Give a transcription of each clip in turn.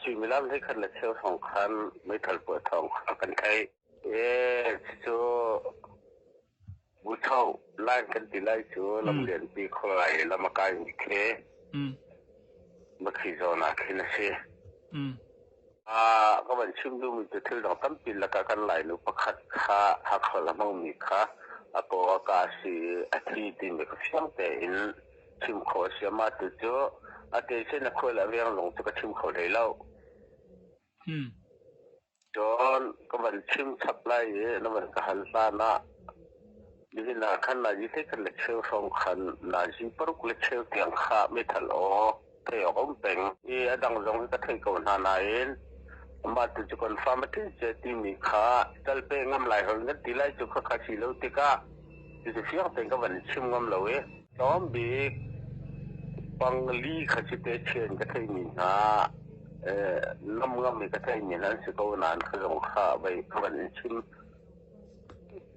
Suimilam 11 le cheu hrawng khan meithal puah thawng kha kan theih. Ee, cucu Bucho line kan ti lai cu lamlianpi khualai lam a kaimi khi Makhi zawn ah khin a si. Ka van chim duhmi cu thil dang tampi lakah kan Lainu pakhat kha Hakha a hmangmi kha a paw a ka si i a thi timi kha fiang tein chim khawh a si. Amah tu cu a te sin a khual a veng zong cu ka chim kho hlei lo. Cun ka van chim chap lai i na van ka hal hlan ah nihin ah khan nazi theikhat le cheu hrawng khan nazi paruk le cheu tiang kha meithal aw thei awk a um peng i a dang zong hi ka thei ko hna nain amah tu cu confirm a tling cia timi kha calpe ngam lai hol nan ti lai cu khakha si lo tikah cucu fiang tein ka van chim ngam lo i Tlawm bik pangli kha si te ṭhian ka theimi hna lam ngam i ka theimi hna an si ko nain kha zong kha vei ka van in chim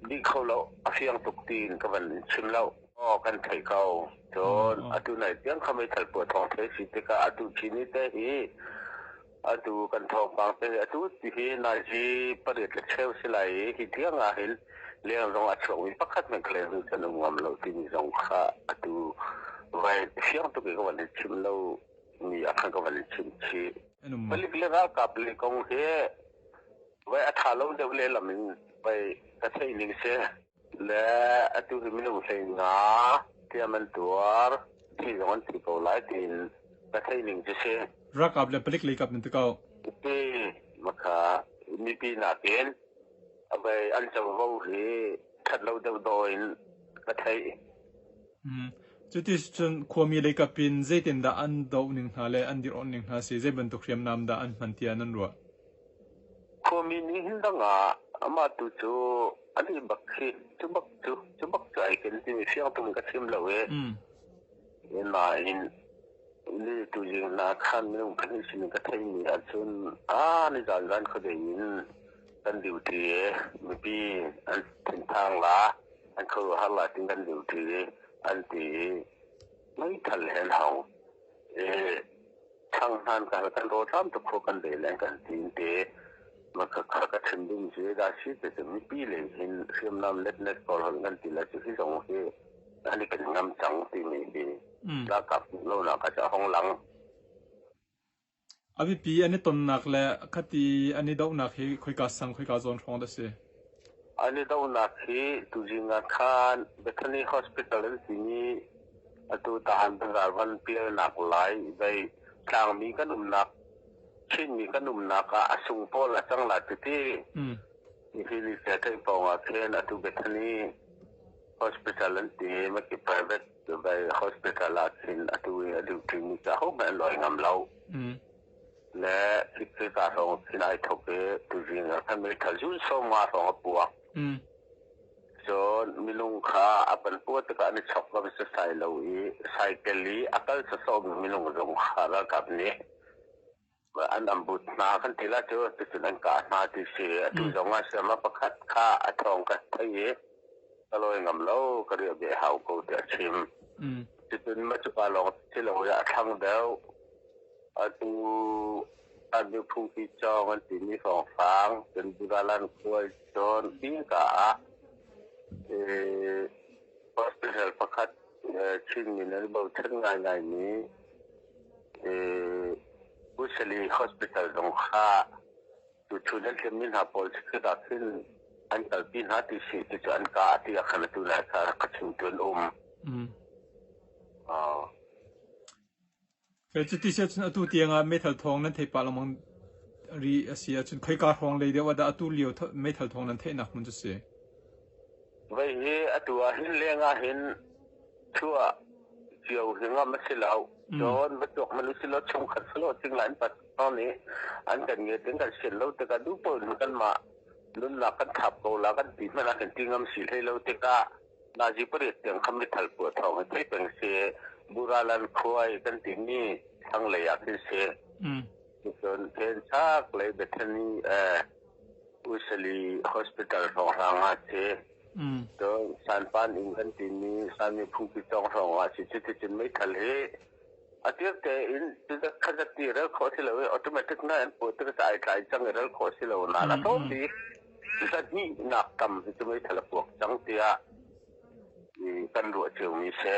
dih kho lo, a fiang tuk tiin ka van in chim lo. Aw kan theih ko. Cun atu nai tiang kha meithal puah thawng theih si tikah atu chin i te hi Atu kan thawngpang te atu ti hi nazi pariat le cheu si lai i hi tiang ah hin leng zong a chuakmi pakhat hmanh ka leng kan um ngam lo timi zong kha atu vai fiang tuk i ka van i chim lo mi ah khan ka van i chim chih. Palik le ralkap le kong hi vai a tha lo deuh lehlam in vai ka theih ning si. Le atu hi minung 15 tiam an tuar, thi zong an thi ko lai tiin ka theih ning cu si. Ralkap le palik lei kap nan ti ko. Ti makha mipi nakin abai an covo hi that lo deuh daw in ka theih. Cuti cun khuami lei kap in zeitindah an doh ning hna le an dir-awnh ning hna si, zei bantuk hriamnam dah an hman tiah nan ruah? Khuami nih hin dang ah amah tu cu anih bak khi cu bak cu cu bak cu ai ken timi fiang tuk in ka chim lo i nain ni tuzing hna khan minung pahnih sin ka theimi ahcun a ni zan zan khuadei in kan duty i mipi an thinphang la an khuaruahhar la tin kan duty i an ti i meithal he an hong i Thlang hnan ka kan rawtlam tuk khua kan rel an kan tin te ma ka kha ka chim ding cu da si te cu mipi lei hin hriamnam let net kawl hol kan ti la cu hi zong hi an i kan ngam cang timi hi ralkap lo nak ka ca hong lang. A biapi an i tonnak le khati an i dohnak hi khoika sang khoika zawn hrawng dah si? An i dohnak hi tuzing ah khan Bethany Hospital an timi atu tahan bazaar van pialnak lai vei tlangmi kan umnak Chinmi kan umnak ah a sung pawl a cang la titi. Hi ni theih pawng ah khin atu Bethany Hospital an ti maki private hospital ah khin atu i a duty mi ca ho hmanh an lawi ngam lo. Le khika hrawng khin ai thok i tuzing ah khan meithal zun 50 hrawng a puak. Cun minung kha a pan puah tikah an i chok ngam sasai lo i cycle i a kal sawsawhmi minung zong kha ralkap nih an ambut hna kan ti la cu cucun an kah hna ti si. Atu zong ah siama pakhat kha a thawng ka thei i ka lawi ngam lo ka riah ve hau ko tiah a chim. Cucun mah cuka lawng si lo i a thlang deuh. Atu an miphungpi cawng an timi hrawnghrang cun Budalan khual cun hika ah hospital pakhat Chinmi nan bochan ngaingaimi Usali Hospital zong kha tuchun an tlimmi hna pawl cu dah khin an kalpi hna ti si ti cu an kah ti ah khan atu lai kha ka chimtu an um. Cuti si ahcun atu tiangah meithal thawng nan theih pah lengmang rih a si ahcun khoika hrawng lei deuh ah dah atu lio meithal thawng nan theihnak hmun cu si? Vei hi atu ah hin leng ah hin chuah cio hi ngam a si lo. Cun va tuak hmanh usih law chungkhat silo cingla in pat nih an kan ngiat in kan sian lo tikah duh paoh in kanmah nunnak kan thap ko la kan ti hmanh ah kan ti ngam si hlei lo tikah Nazi pariat tiang kha meithal puah thawng hi theih peng si. Buralan khuai kan timi thlanglei ah khin si. Cun phen chak lei Bethany Usali Hospital hrawnghrang ah si. Cun Sanpan inn kan timi Sanmi phungki cawng hrawng ah si. Cuticun meithal hi A tir tein khat ti rel khawh si lo i automatic na an puah tik ai tlai cang i rel khawh si lo na a tlawm bik zahnih nak tam hi cu meithal a puak cang tiah kan ruah cio mi si.